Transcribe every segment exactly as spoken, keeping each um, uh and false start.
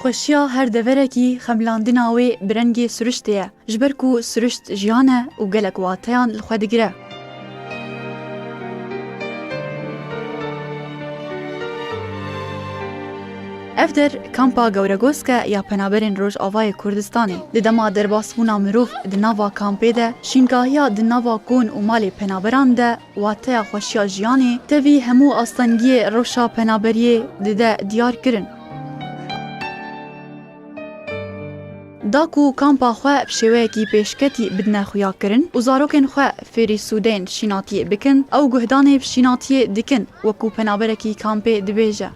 Xweşiya her deverekî xemilandina wê bi rengê siriştê ye, ji ber ku sirişt jiyan e û gelek wateyan li xwe digire. Ev der kampa Gewregosk e ya penaberên Rojavayê Kurdistanê. Di dema derbasbûna mirov di nava kampê de, şînkahiya di nava kon û malê penaberan de wateya xweşiya jiyanê tevî hemû astengiyê rewşa penaberiyê dide diyar kirin. Da ku kampa xwe bi şêweyekî pêşketî bidine xuyakirin û zarokên xwe fêrî sûdeyên şînatiyê bikin, ew guhdanê bi şînatiyê dikin, wekû penaberekî kampê dibêje.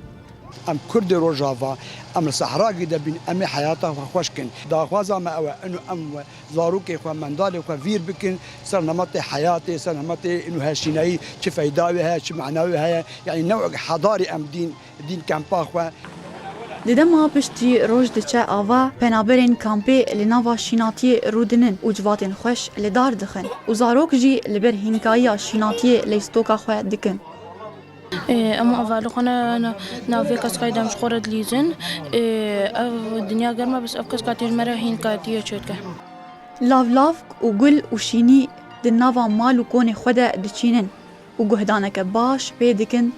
Em Kurdê Rojava, em li sehrakî de bîn, em ê heyata xwe xweş kin. Daxwaza me ew e, ino em we zarokê xwe, mendalê xwe vîr bikin, ser nemetê heyatê, ser nemetê ino her şînayî çi feyda wê heye, çi mana wê heye. Yanî newek hedarî em dîn, dîn kempa xwe. Di dema piştî roj diçe ava, penaberên kampê li nava şînatiyê rûdinin û civatên xweş li dar dixin û zarok jî li ber hînkayiya şînatiyê leystoka xwe dikin. Ê, em ava li xwe ne, ne, nav vê keskayê de em ji xwe re dilîzin. Ê, ev dinya germ e, bes ev keska tê ji me re hînkatiyê çêdike. Lavlavk û gul û şînî di nava mal û konê xwe de diçînin û guhdaneke baş pê dikin,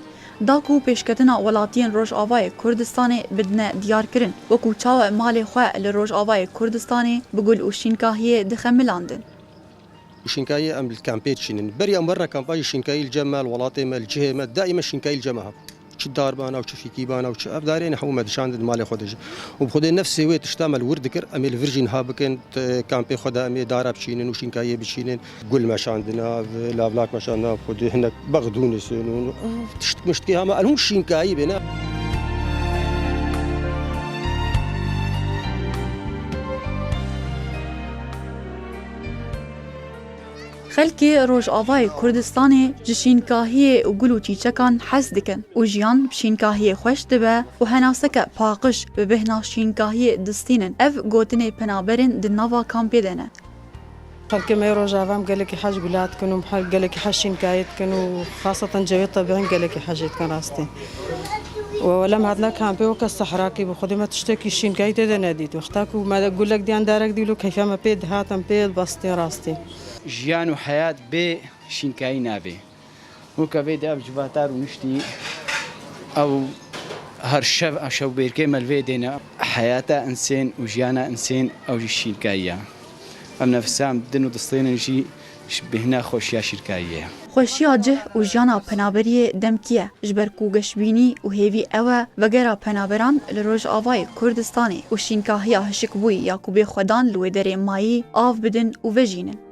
da ku pêşketina welatiyên Rojavayê Kurdistanê bidine diyarkirin, wekû çawa malê xwe li Rojavayê Kurdistanê bi gul û şînkahiyê dixemilandin. Û şînkayiyê em li kampê diçînin. Beriya em werine kampa jî şînkayî li cem me, li welatê me, li cihê me, daîme şînkayî li cem me hebû. Çi dar bana û çi fîkî bana û çi ev darê ne hemû me dişandin malê xwe de jî. Û bi xwedê nefsê wê tişta me li wir dikir, em ê li vir jî niha bikin, t-, kampê xwe de em ê dara biçînin û şînkayiyê biçînin. Gul meşandina, lavlak meşandina, bi xwedê hinek bexdûnê sênûn. Tiştik miştikê hema el hûn şînkayî bêne. Xelkê Rojavayê Kurdistanê ji şînkahiyê û gul û çîçekan hez dikin û jiyan bi şînkahiyê xweş dibe û henaseke paqij bi bêhna şînkahiyê distînin. Ev gotinê penaberên di nava kampê de ne. Xelkê me yê Rojava em gelekî hez gula dikin û hel gelekî hez şînkayê dikin û xaseten cewê tebîî gelekî hez jê dikin rastî. We wele em hatine kampê weke sehrakî bi xwedê me tiştekî şînkayî tê de nedît. Wexta ku me gulek diyan darek dî lo keyfa me pê dihat em pê dibestîn rastî. Jiyan û heyat bê şînkayî nabê. Weke vê de ev civatar û niştî ew her şev, ev şew bêrkê me li vê dêne. Heyata insên û jiyana insên ew jî şînkayî ye. Em nefsa em din û distênin jî ji bêhna xweşiya şînkayiyê ye. Xweşiya cih û jiyana penaberiyê demkî ye, ji ber ku geşbînî û hêvî ew e, vegera penaberan li Rojavayê Kurdistanê û şînkahiya hişkbûyî ya ku bê xwedan li wê derê mayî av bidin û vejînin.